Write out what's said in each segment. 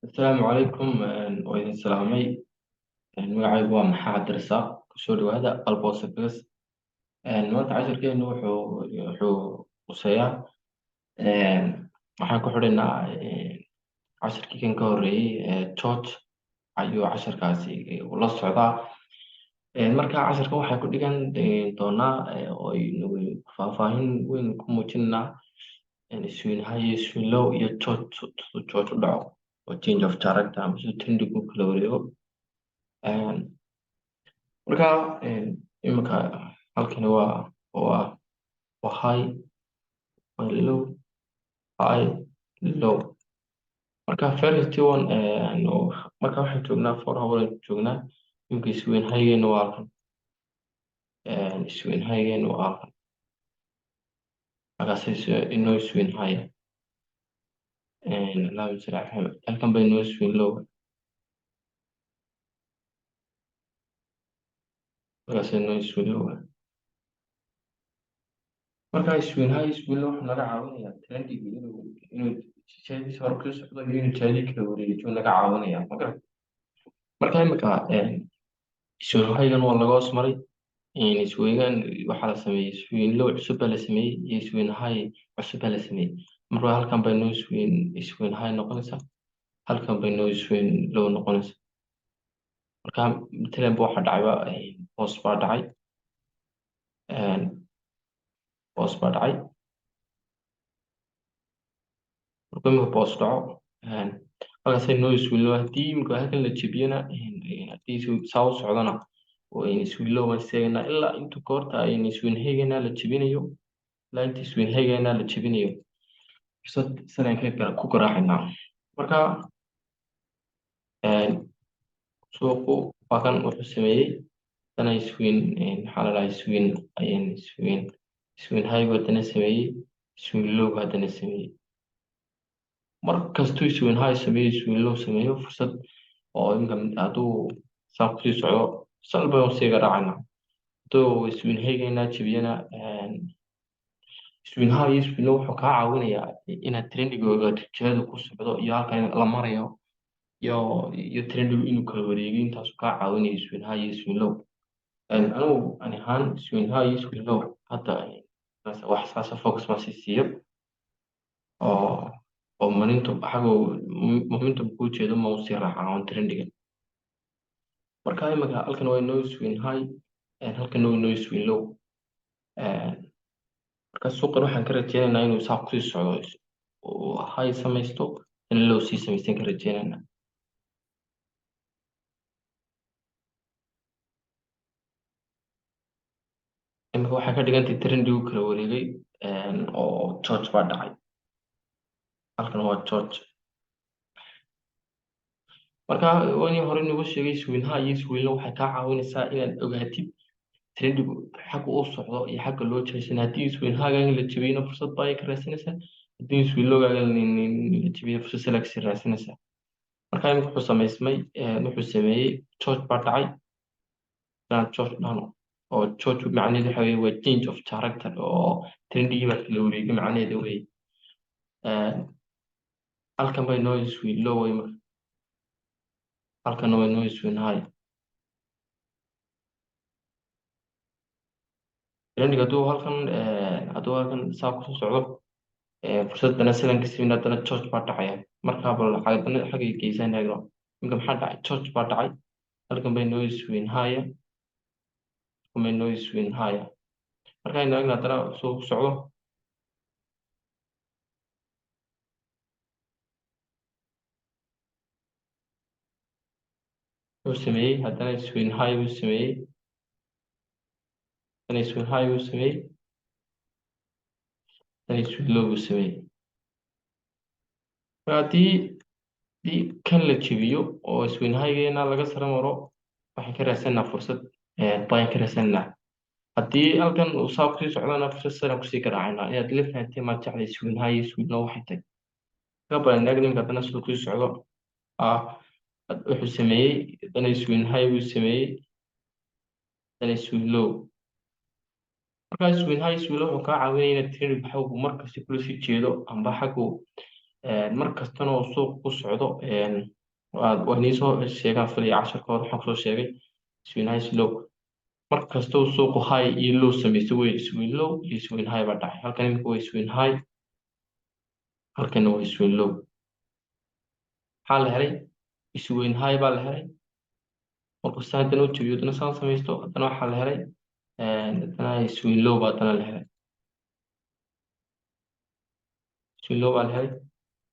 Asalaamu calaykum. Waa idin salaamay. Magacaygu waa Maxaa Cabdirasaaq. Kusoo dhawaada Albosa Plus. Maanta cashirkeenu wuxuu quseeyaa, waxaan ku xidhaynaa cashirkii kan ka horreeyey. CHoCH ayuu cashirkaasi la socdaa. Marka cashirkan waxaan ku dhigan doonaa oo aynu faahfaahin weyn ku muujinaynaa swing high iyo swing low iyo CHoCH, siduu CHoCH u dhaco oo change of character ama siduu trendigu kala wareego. Marka imika halkani waa high, waa low, high, low. Marka first one, marka waxaan joognaa 4 hour aan joognaa. Imika swing highgeenu waa halkan, swing highgeenu waa halkan, halkaas inoo swing high. Allahumma salli ala Muhammad. Halkan bay inoo swing low, halkaas inoo swing low. Marka swing high, swing low wuxuu naga caawinayaa trendiga inuu jihadiisa hore kusii socdo iyo inuu jihadii kala wareejiyo naga caawinaya, ma garan? Marka imika swing highgan waa laga hoos maray. Swingan waxaa la sameeyey, swing low cusub baa la sameeyey iyo swing high cusub baa la sameeyey. Marka halkan bay noo swing high noqonaysaa, halkan bay noo swing low noqonaysaa. Marka matalan ba waxa dhacayba BOS baa dhacay, BOS baa dhacay. Markuu imika BOS dhaco, halkaasay noo swing low. Haddii imika halkan la jebiyana, haddii saa u socdona, swing low baan sheegaynaa ilaa intuu koorta swing highgana la jebinayo. Ilaa inta swing highgana la jebinayo, fursad salaan ka ku garaacaynaa. Marka suuqu waa kan, wuxuu sameeyey tana swing, maxaa la dhahay, swing high haddana sameeyey, swing low haddana sameeyey. Mar kastuu swing high sameeyo, swing low sameeyo, fursad oo imika hadduu saan kusii socdo, sal baynu sii garaacayna. Hadduu swing highgana jebiyana, swing high iyo swing low wuxuu kaa caawinayaa inaad trendiga ogaato jihada ku socdo iyo halka la marayo iyo trendigu inuu kala wareegiyo. Intaasuu kaa caawinaya swing high iyo swing low. Anigu ani ahaan swing high iyo swing low hadda wax saasa focus ma sii siiyo oo momentum, xagga momentum kuu jeedo ma usii raacaa on trendiga. Marka imika halkan waa inoo swing high, halkan waa inoo swing low. Marka suuqan waxaan ka rajeynaynaa inuu saa kusii socdo, uu high samaysto, in low sii samaystaan ka rajeynaynaa. Imika waxay ka dhigantay trendigu kala wareegay oo CHoCH baa dhacay. Halkan waa CHoCH. Marka wani hore nagu sheegay, swing high iyo swing low waxay kaa caawinaysaa inaad ogaatid trendigu xagga uu socdo iyo xagga loo jeesana. Haddii swing highgaaga la jebiyona, fursad baa ka raadsanaysaa. Haddii swing lowgaaga la jebiyo, fursad sell kasii raadsanaysaa. Marka imika wuxuu samaysmay, wuxuu sameeyey CHoCH baa dhacay. Inaan CHoCH dhahno oo CHoCH macnaheedu waxa weye waa change of character oo trendigii baa kala wareegay macnaheedu weye. Halkan bay noo swing low wey, marka halkan way noo swing high. Trendiga hadduu halkan saa kusoo socdo, fursadana sidan ka simin, haddana CHoCH baa dhacaya. Markaa bal haddana xaggay geysaan eegno. Imika maxaa dhacay? CHoCH baa dhacay. Halkan bay noo swing high, halkan bay noo swing high. Marka aynu eegno haddana suu ku socdo, wuxuu sameeyey haddana swing high buu sameeyey, haddana swing high buu sameeyey, haddana swing low buu sameeyey. Marka haddii kan la jebiyo oo swing highgeena laga sare maro, waxaan ka raadsanaa fursad baan ka raadsanaa. Haddii halkan uu saa kusii socdana, fursad sare kusii garaacayna. Inaad la fahanteen maa jeclay swing high iyo swing low waxay tahay. Ka badan eegno imika haddana siduu kusii socdo. Wuxuu sameeyey haddana swing high buu sameeyey, haddana swing low. Marka swing high, swing low wuxuu kaa caawinaya inaad trendigu xaggu markasta kula sii jeedo amba xaggu. Mar kastana oo suuq ku socdo, waa inii soo sheegaan filaya casharka hore waxaan kusoo sheegay swing high low. Mar kasta oo suuqu high iyo low samaysto, way swing low iyo swing high baa dhacay. Halkan imika way swing high, halkana way swing low. Maxaa la helay? Swing high baa la helay. Markuu saa haddana u jabiyo, haddana saan samaysto, haddana waxaa la helay, haddana swing low baa haddana la helay. Swing low baa la helay,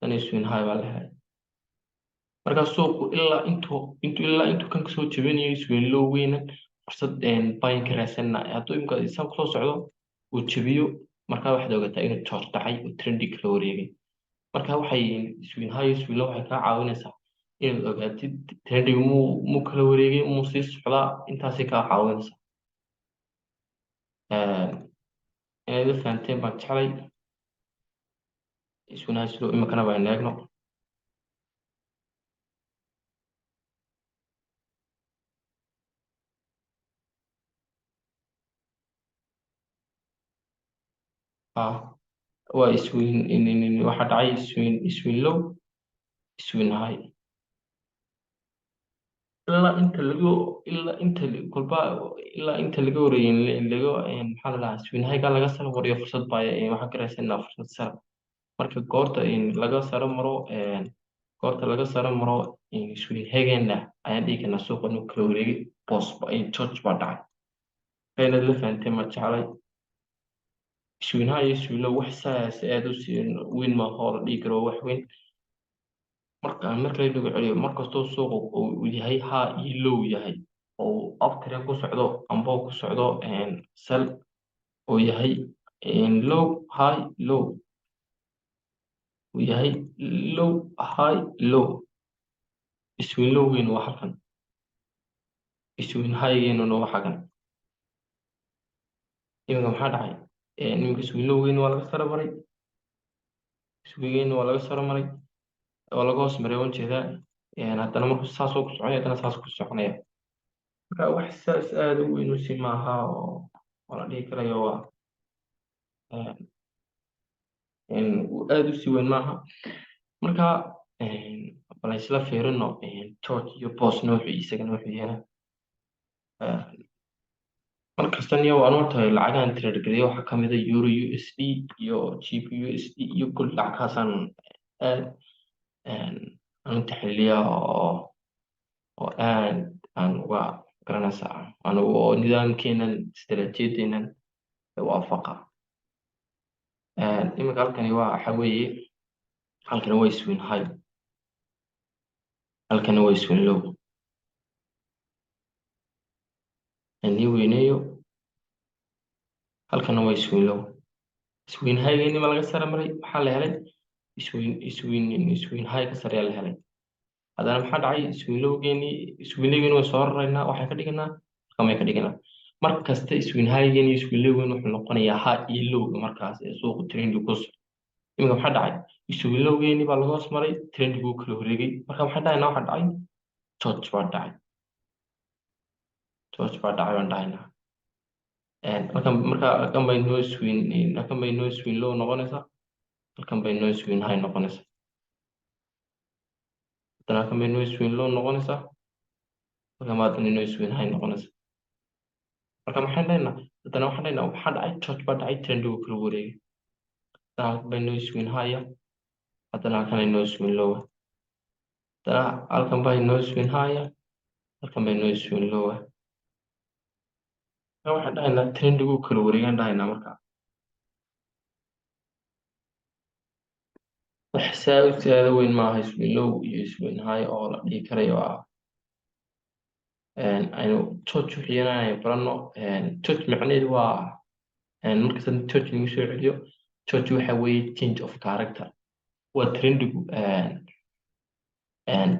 haddana swing high baa la helay. Marka suuqu ilaa intuu kan kasoo jabinayo swing low weyna, fursad buying ka raadsanna. Hadduu imika isaan kusoo socdo uu jabiyo, markaa waxaad ogaataa inuu CHoCH dhacay oo trendi kala wareegay. Marka waxay swing high iyo swing low waxay kaa caawinaysaa inaad ogaatid trendiga muu kala wareegay, muu sii socdaa. Intaasay kaa caawinaysaa. Inaad ila fahanteen baan jeclay. Swing high, swing low imikana baan eegno. Waa swing, waxaa dhacay swing low, swing high. Ilaa inta kolba ilaa inta laga wareeyay laga, maxaa la dhahaa, swing high-ga laga saro mariyo, fursad baa waxaan ka raadsanaa fursad sare. Marka goorta laga saro maro swing high-geena ayaan dhihi karnaa suuqa inuu kala wareegay, BOS CHoCH baa dhacay. Inaad la fahanteen ma jeclay. Swing high iyo swing low wax saas aad u sii weyn maaha oo la dhihi karo wax weyn. Marka marka la lagu celiyo, markastoo suuqu uu yahay high iyo low yahay oo uptrend ku socdo amba uu ku socdo sell, oo yahay low, high, low, uu yahay low, high, low, swing low-geenu waa halkan, swing high-geenuna waa xagan. Iminka maxaa dhacay? Iminka swing low-geenu waa laga saro maray, swing-geenu waa laga saro maray, waa laga hoos maray waan jeedaa. Haddana markuu saasoo ku soconaya, haddana saas ku soconaya. Marka wax saas aada u weyn u si maaha oo la dhihi karayo waa aada u sii weyn maaha. Marka bal isla fiirino CHoCH iyo BOS noocu isagana wuxuu yahay. Markasta niyo waan horta lacagahan trade gareeyo waxaa kamid ah euro USD iyo GBP USD iyo gold. Lacagtaasaan aad aan u taxliiliyaa oo aad aan uga garanaysaa anigu oo nidaamkeenan istaraatiijiyadeenan waafaqa. Iminka halkani waa waxa weeye, halkani waa swing high, halkani waa swing low. Nii weyneeyo, halkana waa swing low. Swing high-geeni ma laga sara maray? Maxaa la helay? Swing high ka sareeya la helay. Haddana maxaa dhacay? Swing low-geeni, swing low-geeni way soo raraynaa, waxaan ka dhiganaa halkan bay ka dhiganaa. Mar kasta swing high-geeni iyo swing low-geeni wuxuu noqonayaa high iyo low markaas ee suuqu trendigu ku socdo. Iminka maxaa dhacay? Swing low-geeni baa laga hoos maray, trendigu kala wareegay. Marka maxaa dhacaynaa? Waxaa dhacay CHoCH baa dhacay, CHoCH baa dhacay baan dhahaynaa. Marka halkan bay noo swing low noqonaysaa, halkan bay noo swing high noqonaysaa, haddana halkan bay noo swing low noqonaysaa, halkan baa haddana noo swing high noqonaysaa. Marka maxaan dhahaynaa? Haddana waxaan dhahaynaa waxaa dhacay CHoCH baa dhacay, trendigu kala wareegay. Haddana halkan bay noo swing high, haddana halkan ay noo swing low, haddana halkan bay noo swing high, halkan bay noo swing low. Marka waxaan dhahaynaa trendigu kala wareegaan dhahaynaa. Marka wax saa u siyaado weyn maaha swing low iyo swing high oo la dhihi karayo. Ah, aynu CHoCH wixiyana aynu baranno. CHoCH macnaheedu waa, markasta CHoCH lagu soo celiyo, CHoCH waxa weeye change of character. Waa trendigu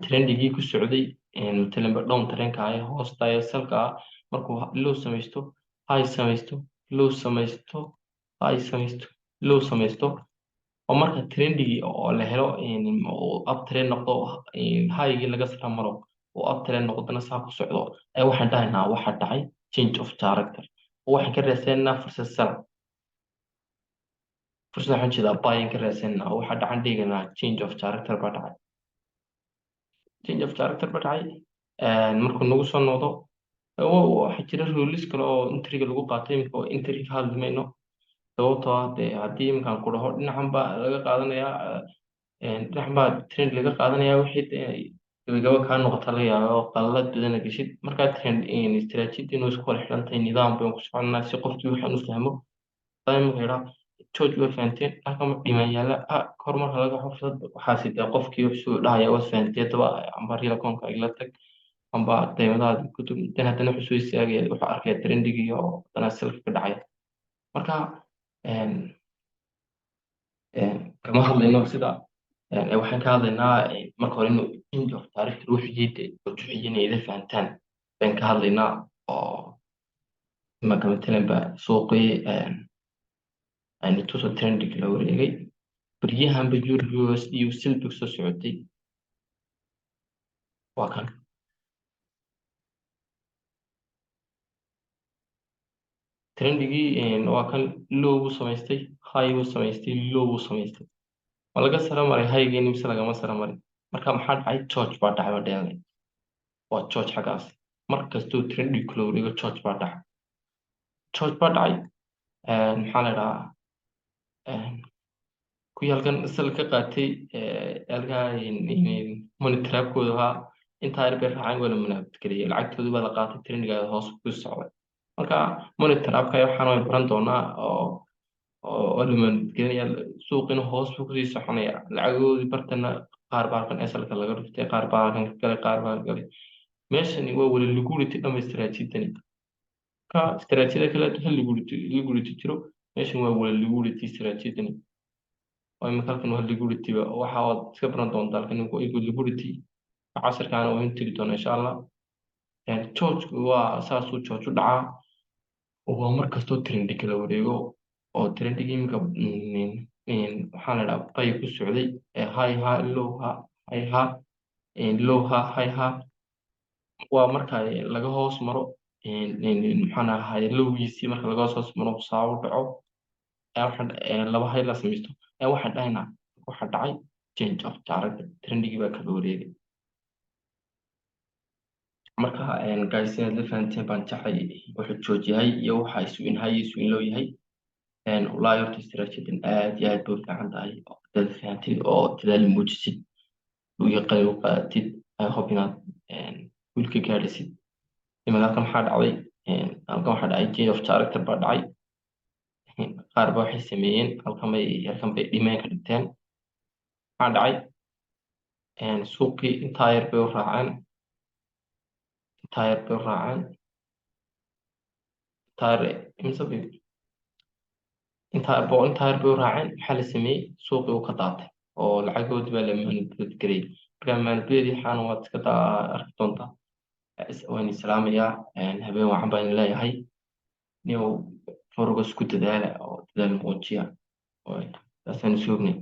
trendigii ku socday, matalan ba down trendka ah ee hoosta ee salka ah, markuu low samaysto, high samaysto, low samaysto, high samaysto, low samaysto, oo marka trendigii oo la helo oo uptrend noqdo, highgii laga sara maro oo uptrend noqdona saa ku socdo, ayaa waxaan dhahaynaa waxaa dhacay change of character oo waxaan ka raadsanaa fursad sell. Fursad waxaan jeedaa buy-in ka raadsanaa. Waxaa dhacan dhiganaa change of character baa dhacay, change of character baa dhacay. Markuu nagu soo noqdo, waxaa jira rules kale oo entryga lagu qaatay. Imika oo entry ka hadli mayno, sababtoo ah dee haddii iminkaan ku dhaho dhinacan baa laga qaadanayaa, dhinacan baa trend laga qaadanaya, wixii dee gabagaba kaa noqota laga yaaba oo qalad badana geshid. Markaa trend istiraatiijiyad inuu isku wada xidhan tahay, nidaam baynu ku soconaa si qofkii waxaan u fahmo. Haddaan imika idhaa CHoCH waa fahanteen, halkan dhiman yaala kor marka laga fursad, waxaasi dee qofkii wuxuu dhahaya waad fahantee, daba amba real account igla tag amba deymadaada ku dul dan. Haddana wuxuu soo istaagaya, wuxuu arkaya trendigii oo haddana sellka ka dhacaya. Marka kama hadlayno sida waxaan ka hadlaynaa marka hore inuu change of character wuxuu yahay, wuxuu inay ida fahantaan baan ka hadlaynaa. Oo imaka matalan ba suuqii aynu tuso trendig la wareegay baryahanba euro USD uu sell-big soo socotay, waa kan trendigii, waa kan low buu samaystay, high buu samaystay, low buu samaystay. Ma laga sara maray highgeeni mise lagama sara marin? Marka maxaa dhacay? CHoCH baa dhacay. Baa dheelay, waa CHoCH xaggaas. Mar kastuu trendig kula wareego, CHoCH baa dhacay, CHoCH baa dhacay. Maxaa la dhahaa, kuwii halkan sell ka qaatay, halkaa money trapkooda ahaa, intaa yar bay raaceen, waa la munaafadgeliyey, lacagtoodii baa la qaatay, trendiga hoos ku socday. Marka money trapka waxaan way baran doonaa oo la munaafadgelinaya, suuqina hoos buu kusii soconaya. Lacagahoodii bartana qaar baa halkan SL-ka laga dhuftay, qaar baa halkan ka galay, qaar baa galay. Meeshani waa wala liquidity dhama istiraatiijiyadani. Ka istiraatiijiyada kale hal liquidity jiro, meeshan waa wala liquidity istiraatiijiyadani. Oo imika halkan waa liquidity ba waxa waad iska baran doontaa. Halkan liquidity casharkaana waa in tegi doona insha Allah. CHoCH waa saasuu CHoCH u dhacaa. Waa mar kastoo trendi kala wareego oo trendigii iminka waxaa la dhahaa buy ku socday, high ha, low ha, high ha, low ha, high ha. Waa marka laga hoos maro, maxaan ahaay, lowgiisii marka laga hoos maro saa u dhaco, waxaan laba high la samaysto, waxaan dhahaynaa waxa dhacay change of character, trendigii baa kala wareegay. Marka guys, inaad la fahanteen baan jeclay wuxuu CHoCH yahay iyo waxa swing high iyo swing low yahay. Wallaahi horta istiraatiijiyadan aad iyo aad bay u fiican tahay hadaad fahantid oo dadaal muujisid iyo qalin u qaadatid. I hope inaad guul ka gaadhisid. Imika halkan maxaa dhacday? Halkan waxaa dhacay change of character baa dhacay. Qaar ba waxay sameeyeen halkan bay dhimeen ka dhigteen. Maxaa dhacay? Suuqii intaa yar bay u raaceen, intaa yar bay u raaceen, intaa yar imse bay intaa yar bay u raaceen. Maxaa la sameeyey? Suuqii uu ka daatay oo lacagoodii baa la manipulate gareeyey. Marka manipulate waxaana waad iska daa arki doontaa. Waan islaamayaa, habeen wacan baan leeyahay. Niow forex ku dadaala oo dadaal muujiya, saasaan is ognay.